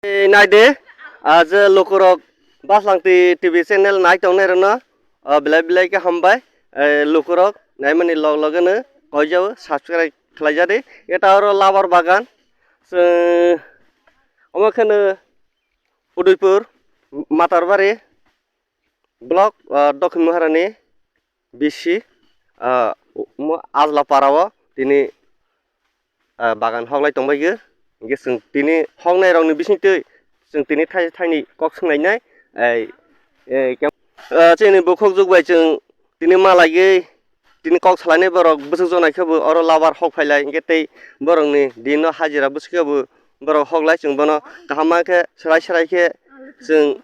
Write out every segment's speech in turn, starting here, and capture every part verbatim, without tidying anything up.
Ei, naide, ah, je lukurok Baslang T V channel nai tongnai rwno, ah, belai belai khe hambai. Eh, lukurok naimani log logeno koijao subscribe khlaijadi. Eta oro labar bagan. Chwng omo kheno Udaipur, Matarbari block, ah, Dokhin Maharani B C, ah, mo Ajla para o tini, ah, bagan hoklai tongbaikhe. Hinkhe chwng tini hoknai rokni bisingtwi chwng tini thai-, thaini kok swnglainai. Ei, ei, kem-, ah, chini bukhuk jwk bai chwng tini malaiwi tini kok salainai borok bwswk jonai khe bo oro labar hok phailai hinkhe tei borokni dino hajira bwswk khe bo borok hoklai chwng bono kaham ma khe swrai swrai khe chwng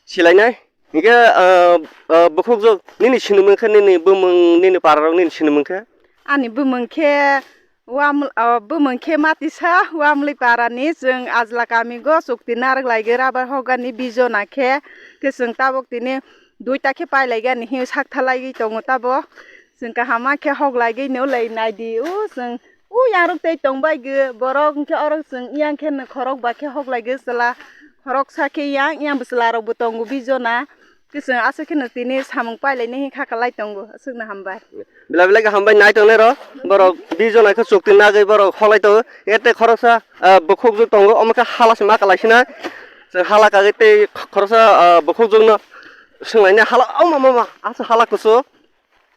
silainai. Hinkhe, ah, ah, bukhukjwk nini sinimung khe, nini bumung, nini pararok nini sinimung khe? Ani bumung khe Wam-, ah, bumung khe Matisa, Wamli parani, chwng Ajla kami go chukti narwk laigwi rabar hokgani bijona khe, khe chwng tabuk tini duita khe pai laigani hi sak thalaiwi tongo tabuk. Chwng kaham ma khe hok laigwi no lai naidi, o chwng o yangrok tei tongbaigwi borok, hinkhe oro chwng yang khe no khorok ba khe hok laigwi chwla khoroksa khe yang, yang bwchwla rok bo tongo bijona. Khe chwng aswk kheno tini samung pailaini hi kha kalai tongo, aswkno hambai. Belai belai khe hambai nai tongnai rok, borok bijona khe chukti nagwi borok hoklai tongo. Ete khoroksa, ah, bukhukjwk tongo, omo khe hala se ma kalai sinai. Chwng hala kagwi tei khoroksa, ah, bukhukjwkno swnglainai hala, o mama, mama, aswk hala kuchuk.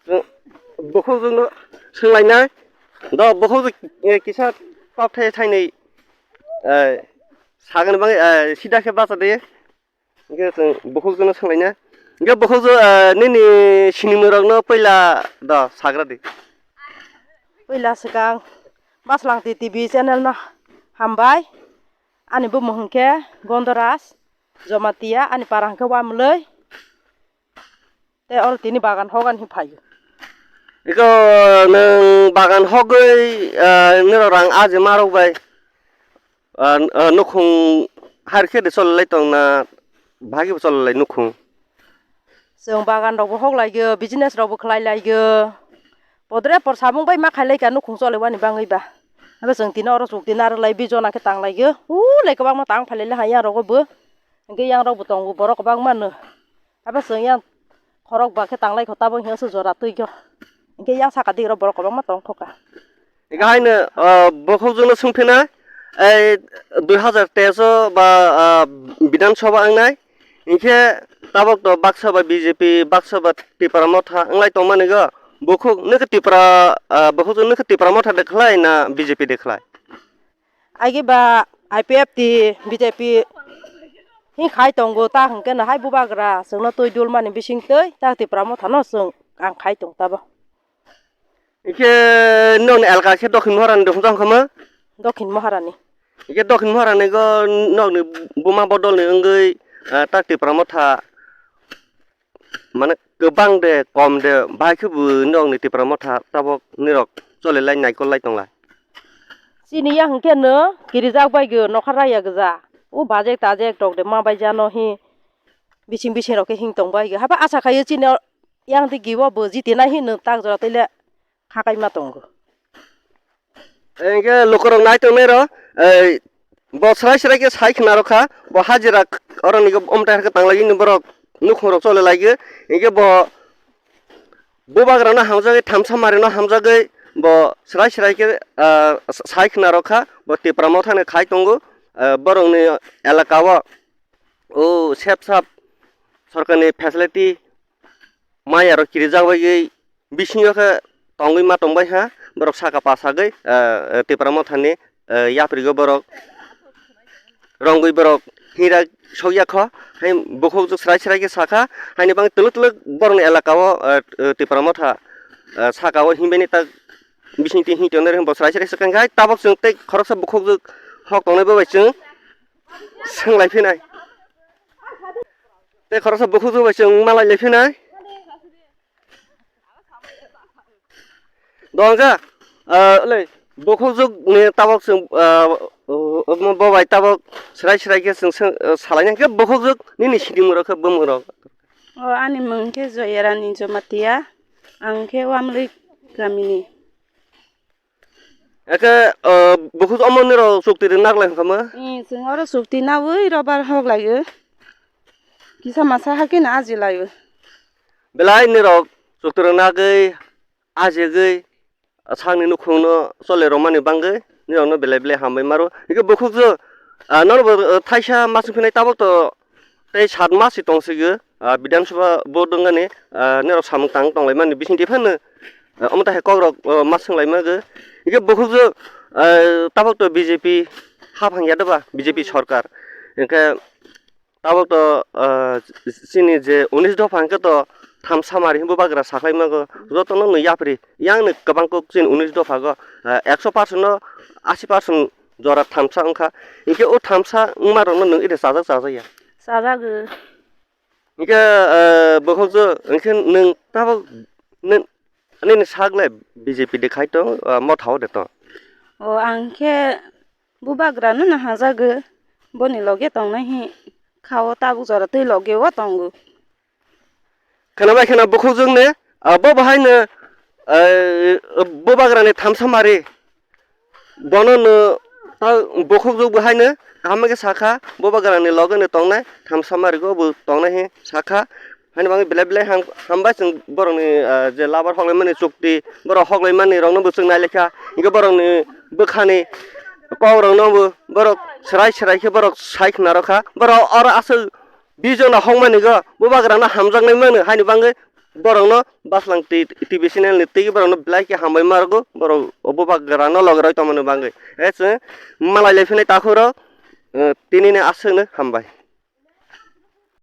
Chwng bukhukjwkno swnglainai. Do bukhukjwk, eh, kisa kok thai thainwi, eh, sagani bagwi, eh, sida khe bacha de. Hinkhe chwng bukhukjwkno swnglaina. Hinkhe bukhukjwk, eh, nini sinimung rokno puila do sagra di. Puila swkang Baslang T V channel no hambai. Ani bumung hwnkhe Gondoras Jomatia, ani para hwnkhe Wamlwi. Tei oro tini bagan hogan hi phaio. Iko nwng bagan hogwi, ah, nini rang aji marok bai, ah, ah, nukhung har khe de cholai tong na bhagi bo cholai nukhung. Chwng bagan rok bo hok laigio, business rok bo khlai laigio. Podre por samung bai ma khailai ka nukhung cholai wani bangwi ba. Abo chwng tini oro chuk tini aro lai bijona khe tang laigio. U lai kwbangma tang phalai le ha yang rogo bo. Hwnkhe yang rok bo tongo borok kwbangma no. Abo chwng yang khorok ba khe tanglai kho, tabuk hinkhe aswk jora twi kho. Hinkhe yang saka dik rok borok kwbangma tong kho ka. Hinkhe haino, ah, bukhukjwkno swngphina, ei dui hazar teis o ba, ah, Bidhan Sabha wngnai. Hinkhe tabuk to baksa ba B J P, baksa ba Tipra Motha wnglai tongmani go. Bukhuk nokhe Tipra, ah, bukhukjwk nokhe Tipra Motha de khlai na B J P de khlai? Agi ba I P F T, B J P hin khai tongo, ta hwnkhe no hai bubagra chwngno twi dulmani bisingtwi ta Tipra Mothano chwng ang khai tong tabo. Ikhe nokni elaka khe Dokhin Moharani de hwnjak wngkha ma? Dokhin Moharani. Ikhe Dokhin Moharani go nokni buma bodolni wngwi, ah, ta Tipra Motha mane kwbang de, kom de, bahai khe bo nokni Tipra Motha tabok nirok chole lai naikol lai tong lai. Chini yang hwnkhe no kirijak bai gw nokha raya gwja. O bajek tajek tok de ma bai jano hi bising bising rok khe hing tong bai gw. Haba asa khaio chini yang de gibo bo jiti nai hin no tak jora tele kha kaima tongo. Engke lukurok nai tongnai ro, ei, bo srai srai khe sai khna rokha, bo hajira k-, oroni khe omtai harkhe tang lagi borok nukhung rok chole lagi, engke bo bubagra no hamjagwi thamsa mari no hamjagwi bo srai srai khe, ah, sai khna rokha, bo Tipra Motha ni khai tongo, ah, borokni elaka o, o sep sap sorkarni facility maya rok kirijak bagwi bisingo khe tongwi ma tongbai ha, borok saka pasagwi, ah, Tipra Mothani, ah, yapri go borok rongwi borok hira sokya kho, hai bukhuk jwk srai srai khe sakha, haini bagwi twlwk twlwk borokni elaka o, ah, Tipra Motha, ah, saka o hinbaini tak bising twi hin tongnai rw bo srai srai swkang khe, hai tabok chwng tei khoroksa bukhuk jwk hok tongnai bo bai chwng swng lai phinai, tei khoroksa bukhuk jwk bai chwng malai lai phinai. Dongja, ah, le, bukhukjwk ni tabok chwng, ah, bo bai tabok srai srai khe chwng, chwng, ah, salai nang khe bukhukjwk nini sinimung rok khe bumung rok. O, ani mung khe Joyarani Jomatia, ang khe Wamlwi kamini. Eke, ah, bukhuk omo nirok chukti rwna naglai hwnkha mo? Ee, chwng oro chukti nawi robar hok laio. Kisa masa hakhe no aji laio. Belai nirok chukti rwna nagwi, ajegwi, sakni nukhungno chole rwmani bagwi nirokno belai belai hambai maro. Hingke bukhukjwk, ah, norokbo, ah, thaisa masing phinai tabuk to tei sat mas se tong sigi, ah, Bidhan Sabha vote wngani, ah, norok samung tang tong laimani bisingtwi phano, ah, omo tai hai kokrok, ah, ma swng laimani. Hingke bukhukjwk, ah, tabuk to B J P haphang ya doba, B J P sorkar. Hingke tabuk to, ah, chini je unis dopha hingke to thamsa mari himbo bagra saklai mago. Jotono no yapri, yang ni kwbang kok chini unis dopha go, ah, ekso percent no asi percent jora thamsa wngkha. Hingke o thamsa wngma rokno nwng ide chajak chajak ya? Chajago. Hingke, ah, bukhukjwk, hingke nwng tabuk nwng nini sak le B J P de khai tong, ah, motha o de tong? O, ang khe bubagra no no hajago, boni loge tongnai hi kha o tabuk jora tei loge o tongo. Khwnabai khwna bukhukjwk ni, ah, bo bahai no, ah, bubagra ni thamsa mari. Bono no ta bukhukjwk bo haino kaham khe sakha, bubagrani loge no tongnai, thamsa marigo bo tongnai he sakha. Haino bagwi belai belai ham-, hambai chwng borokni, ah, je labar hoklaimani chukti, borok hoklaimani rokno bo chwng nailekha. Hingke borokni bwkhani kokrokno bo borok serai serai khe borok sai khna rokha. Borok oro aswk bish jona hokmani go bubagrano hamjaknai mano, haini bagwi borokno Baslang T-, T V channel ni twi borokno belai khe hambai ma rwgo, borok o bubagrano loge roi tongmani bagwi. E chwng malai lai phinai takhuk rok, eh, tinini aswkno hambai.